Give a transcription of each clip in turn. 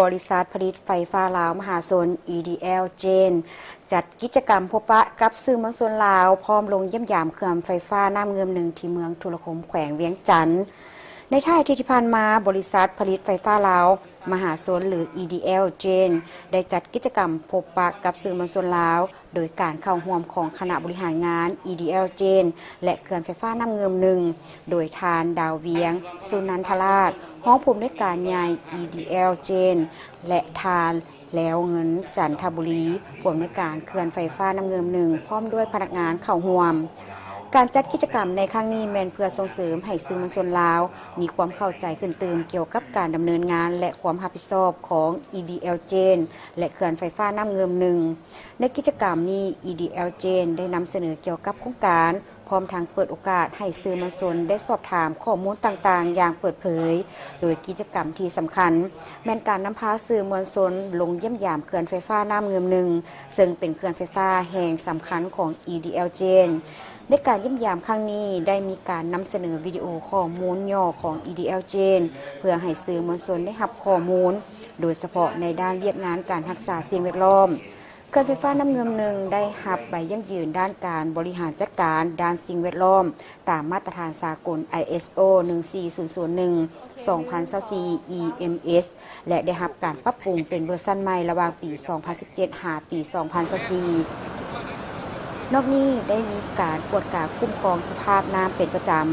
ບໍລິສັດຜະລິດໄຟຟ້າລາວມະຫາຊົນ EDL Gen ຈັດກິດຈະກຳພົບປະກັບສື່ມວນຊົນລາວ ພ້ອມລົງຢ້ຽມຢາມເຂື່ອນໄຟຟ້ານ້ຳງື່ມໜຶ່ງ ທີ່ເມືອງທຸລະຄົມ ແຂວງວຽງຈັນ. ໃນທ້າຍອາທິດທີ່ຜ່ານມາ, ບໍລິສັດຜະລິດໄຟຟ້າລາວມະຫາຊົນ ຫຼື EDL Gen ໄດ້ຈັດກິດຈະກຳພົບປະກັບສື່ມວນຊົນລາວ ໂດຍການເຂົ້າຮ່ວມຂອງຄະນະບໍລິຫານງານ EDL Gen ແລະ ເຂື່ອນໄຟຟ້ານ້ຳງື່ມໜຶ່ງ ໂດຍທ່ານ ດາວວຽງ ສຸນັນທະລາດ ຮອງຜູ້ອຳນວຍການໃຫຍ່ EDL Gen ແລະ ທ່ານ ແລ້ວເງິນ ຈັນທະບູລີ ຜູ້ອຳນວຍການເຂື່ອນໄຟຟ້ານ້ຳງື່ມໜຶ່ງ ພ້ອມດ້ວຍພະນັກງານເຂົ້າຮ່ວມ. ການຈັດກິດຈະກຳໃນຄັ້ງນີ້ແມ່ນເພື່ອສົ່ງເສີມໃຫ້ສື່ມວນຊົນລາວມີຄວາມເຂົ້າໃຈຂຶ້ນຕື່ມກ່ຽວກັບການດຳເນີນງານ ແລະ ຄວາມຮັບຜິດຊອບຂອງ EDL Gen ແລະ ເຂື່ອນໄຟຟ້ານ້ຳງື່ມໜຶ່ງ. ໃນກິດຈະກຳນີ້ EDL Gen ໄດ້ນຳສະເໜີກ່ຽວກັບໂຄງການ ພ້ອມທັງເປີດໂອກາດໃຫ້ສື່ມວນຊົນໄດ້ສອບຖາມຂໍ້ມູນຕ່າງໆຢ່າງເປີດເຜີຍ, ໂດຍກິດຈະກຳທີ່ສຳຄັນ ແມ່ນການນຳພາສື່ມວນຊົນລົງຢ້ຽມຢາມເຂື່ອນໄຟຟ້ານ້ຳງື່ມໜຶ່ງ ເຊິ່ງເປັນເຂື່ອນໄຟຟ້າແຫ່ງສຳຄັນຂອງ EDL Gen. ໃນການຢ້ຽມຢາມຄັ້ງນີ້ ໄດ້ມີການນຳສະເໜີວິດີໂອຂໍ້ມູນຫຍໍ້ຂອງ EDL Gen ເພື່ອໃຫ້ສື່ມວນຊົນໄດ້ຮັບຂໍ້ມູນ, ໂດຍສະເພາະໃນດ້ານວຽກງານການຮັກສາສິ່ງແວດລ້ອມ. ເຂື່ອນໄຟຟ້ານ້ຳງື່ມໜຶ່ງ ໄດ້ຮັບໃບຢັ້ງຢືນດ້ານການບໍລິຫານຈັດການດ້ານສິ່ງແວດລ້ອມ ຕາມມາດຕະຖານສາກົນ ISO ໜຶ່ງສີ່ສູນສູນໜຶ່ງ ສອງພັນຊາວສີ່ EMS ແລະ ໄດ້ຮັບການປັບປຸງເປັນເວີຊັນໃໝ່ລະຫວ່າງປີສອງພັນສິບເຈັດ ຫາປີສອງພັນຊາວສີ່. ນອກນີ້ໄດ້ມີການກວດກາຄຸ້ມຄອງສະພາບນ້ຳເປັນປະຈຳ,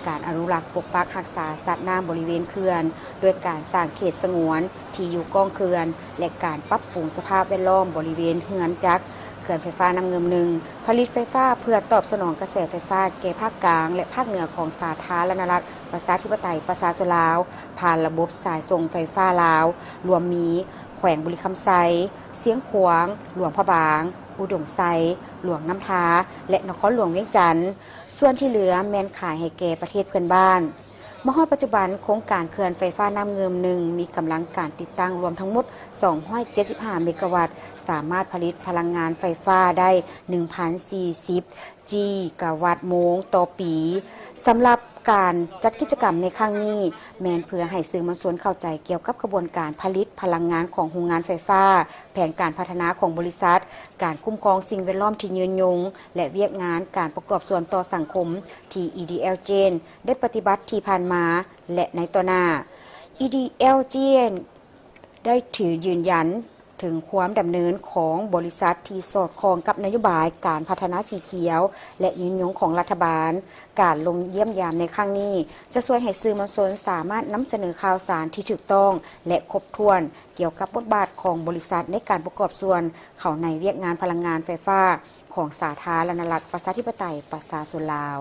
ການອະນຸລັກປົກປັກຮັກສາສັດນ້ຳບໍລິເວນເຂື່ອນ ດ້ວຍການສ້າງເຂດສະຫງວນທີ່ຢູ່ກ້ອງເຂື່ອນ ແລະ ການປັບປຸງສະພາບແວດລ້ອມບໍລິເວນເຮືອນຈັກເຂື່ອນໄຟຟ້ານ້ຳງື່ມໜຶ່ງ ຜະລິດໄຟຟ້າເພື່ອຕອບສະໜອງກະແສໄຟຟ້າແກ່ພາກກາງ ແລະ ພາກເໜືອຂອງສາທາລະນະລັດ ປະຊາທິປະໄຕ ປະຊາຊົນລາວ ຜ່ານລະບົບສາຍສົ່ງໄຟຟ້າລາວ, ລວມມີ ແຂວງບໍລິຄຳໄຊ, ຊຽງຂວາງ, ຫຼວງພະບາງ, ອຸດົມໄຊ, ຫຼວງນ້ຳທາ ແລະ ນະຄອນຫຼວງວຽງຈັນ. ສ່ວນທີ່ເຫຼືອແມ່ນຂາຍໃຫ້ແກ່ປະເທດເພື່ອນບ້ານ. ມາຮອດປັດຈຸບັນ, ໂຄງການເຂື່ອນໄຟຟ້ານ້ຳງື່ມໜຶ່ງ ມີກຳລັງການຕິດຕັ້ງລວມທັງໝົດ ສອງຮ້ອຍເຈັດສິບຫ້າ ເມກາວັດ, ສາມາດຜະລິດພະລັງງານໄຟຟ້າໄດ້ ໜຶ່ງພັນສີ່ສິບ ຈີກາວັດໂມງຕໍ່ປີ. ສຳລັບການຈັດກິດຈະກຳໃນຄັ້ງນີ້ ແມ່ນເພື່ອໃຫ້ສື່ມວນຊົນເຂົ້າໃຈກ່ຽວກັບຂະບວນການຜະລິດພະລັງງານຂອງໂຮງງານໄຟຟ້າ, ແຜນການພັດທະນາຂອງບໍລິສັດ, ການຄຸ້ມຄອງສິ່ງແວດລ້ອມທີ່ຍືນຍົງ ແລະ ວຽກງານການປະກອບສ່ວນຕໍ່ສັງຄົມທີ່ EDL Gen ໄດ້ປະຕິບັດທີ່ຜ່ານມາ ແລະ ໃນຕໍ່ໜ້າ. EDL Gen ໄດ້ຖືຢືນຢັນ ເຖິງຄວາມດຳເນີນຂອງບໍລິສັດທີ່ສອດຄ່ອງກັບນະໂຍບາຍການພັດທະນາສີຂຽວ ແລະ ຍືນຍົງຂອງລັດຖະບານ. ການລົງຢ້ຽມຢາມໃນຄັ້ງນີ້ ຈະຊ່ວຍໃຫ້ສື່ມວນຊົນສາມາດນຳສະເໜີຂ່າວສານທີ່ຖືກຕ້ອງ ແລະ ຄົບຖ້ວນ ກ່ຽວກັບບົດບາດຂອງບໍລິສັດໃນການປະກອບສ່ວນເຂົ້າໃນວຽກງານພະລັງງານໄຟຟ້າຂອງສາທາລະນະລັດ ປະຊາທິປະໄຕ ປະຊາຊົນລາວ.